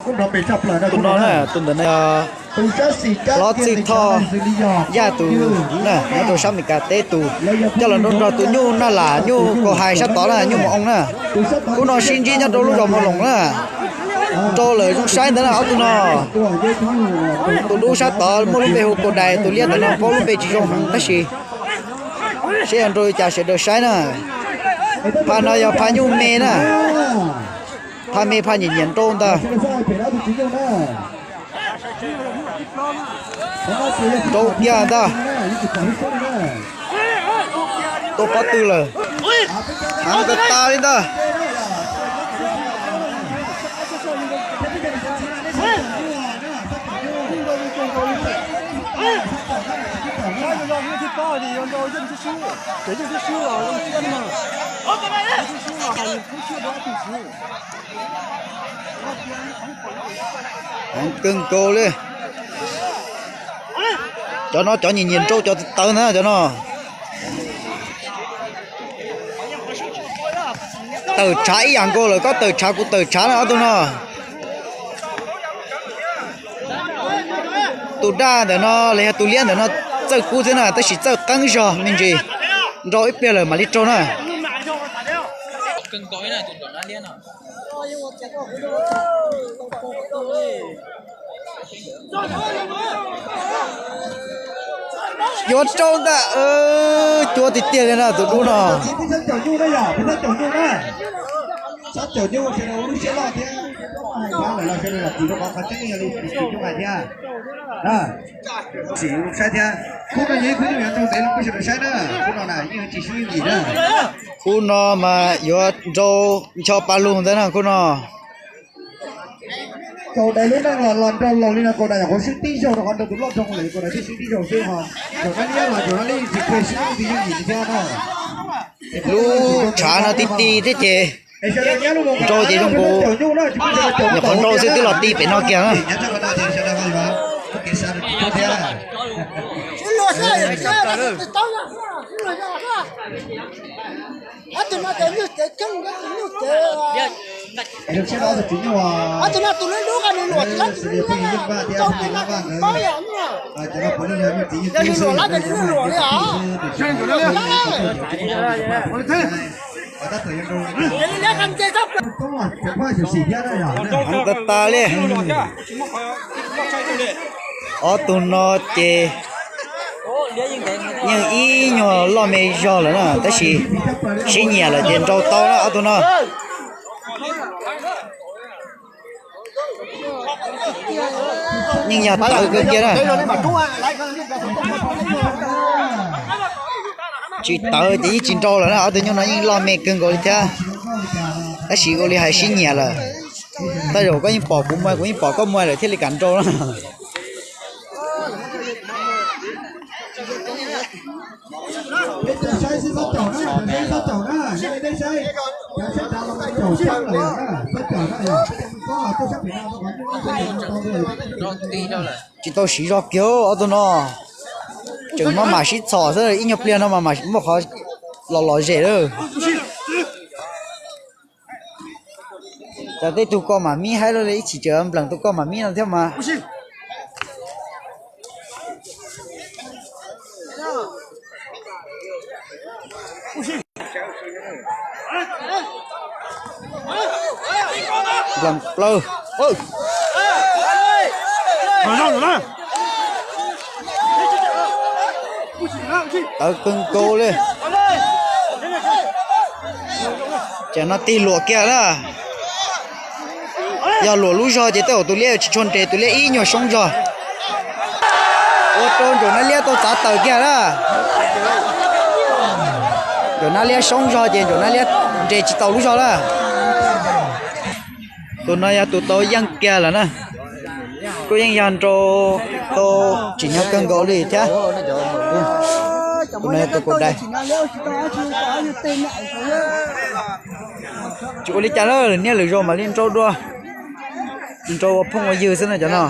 Tus no na, tus ntawm no, Hlob Txwj Thoj Yaj tus na, nyob rau sab Meskas teb tus, coj los nrog nrog tus nyuj Naj Lam nyuj Kaus Hais sab tod na, nyuj Mus Oo na. Hnub no sib ntsib nyob rau lub zos Mus Loos na. Nrau lawm zoo saib ntawd na ob tug no. Tus dub sab tod muaj lub npe hu Kaus Dais, tus liab ntawm no paub lub npe tsis zoo heev tab sis seb yog nrau li cas sawv daws saib na. Phaj no yog phaj nyuj me na. Phaj me phaj nyiam nyiam nrau ntag. Nrau kiag ntag. Tuaj pob tw lawm. Heev tas tas li ntag. Heev kawg nkaus li. Cov no cov nyiam nyiam nrau cov tawv ntag cov no. Tawm tshav ib yam nkaus lawm, koj tawm tshav kuv tawm tshav na ob tug no. Tus daj ntawm no los yog tus liab ntawm no txawj kub thiab na, tab sis txawj qeeb zog me ntsis. Nrau ib pliag lawm mam li raug na. Yuav rau ntag, cuab tiag tiag li na tus dub no. Khub no mas yuav nrau ncho pa lug ntawd na khub no. Kaus Dais lub neej los los nrau laus li no, Kaus Dais nyuam qhuav swb tib zaug rau qhov nrau tus loj dhau lawm, Kaus Dais thiaj swb tib zaug xwb ho. Zaum no liab los zaum no li tsis pes swb tib yeej yim li thiab no. Lub tshav no ti ti thiab ces nrau ces zoo nkaus nyuam qhuav nrau xwb twb los ti pem no kiag na. Heev tas tas li. Ob tug no ces yeej ib nyuag loj me zog lawm na, tab sis sib nyiam lawm ces nrau tau na ob tug no. Yeej yog tawv kawg kiag na. Tsis tawv ces yeej tsis nrau lawm na, ob tug nyuj no yeej loj me kawg nkaus li thiab. Tab sis ua li hais sib nyiam lawm. Tej zaum koj yeej pom kuv muag, kuv yeej pom koj muag lawm thiaj li kam nrau na. Tsis tau siv zog kiag ob tug no. Tseem maj mam sib txhom xwb, ib nyuag pliag no mas muaj qhov los lom zem lawm. Cas tej tug ko mam mib haib luaj li, ib chim tseem nplees tus ko mam mib no thiab mas. Nplees plaws. Tawv kawg nkaus li. Ces no tig luam kiag na. Yog luam lub zog ces tej zaum tus liab tsis tshua nres, tus liab ib nyuag soob zog. Ua rau Nraug Nab Liab tau txav tawm kiag na. Nraug Nab Liab soob zog ces Nraug Nab Liab nres tsis tau lub zog na. Tus no yog tus tau yeej kiag lawm na. Kuj yeej yog nrau tau tsim nyog kawg nkaus li thiab. Tus no yog tus Kaus Dais. Tsis ua li cas lawm, niaj lwm zaus mam li nrau dua. Nrau ua phooj ua ywg xwb na cov no.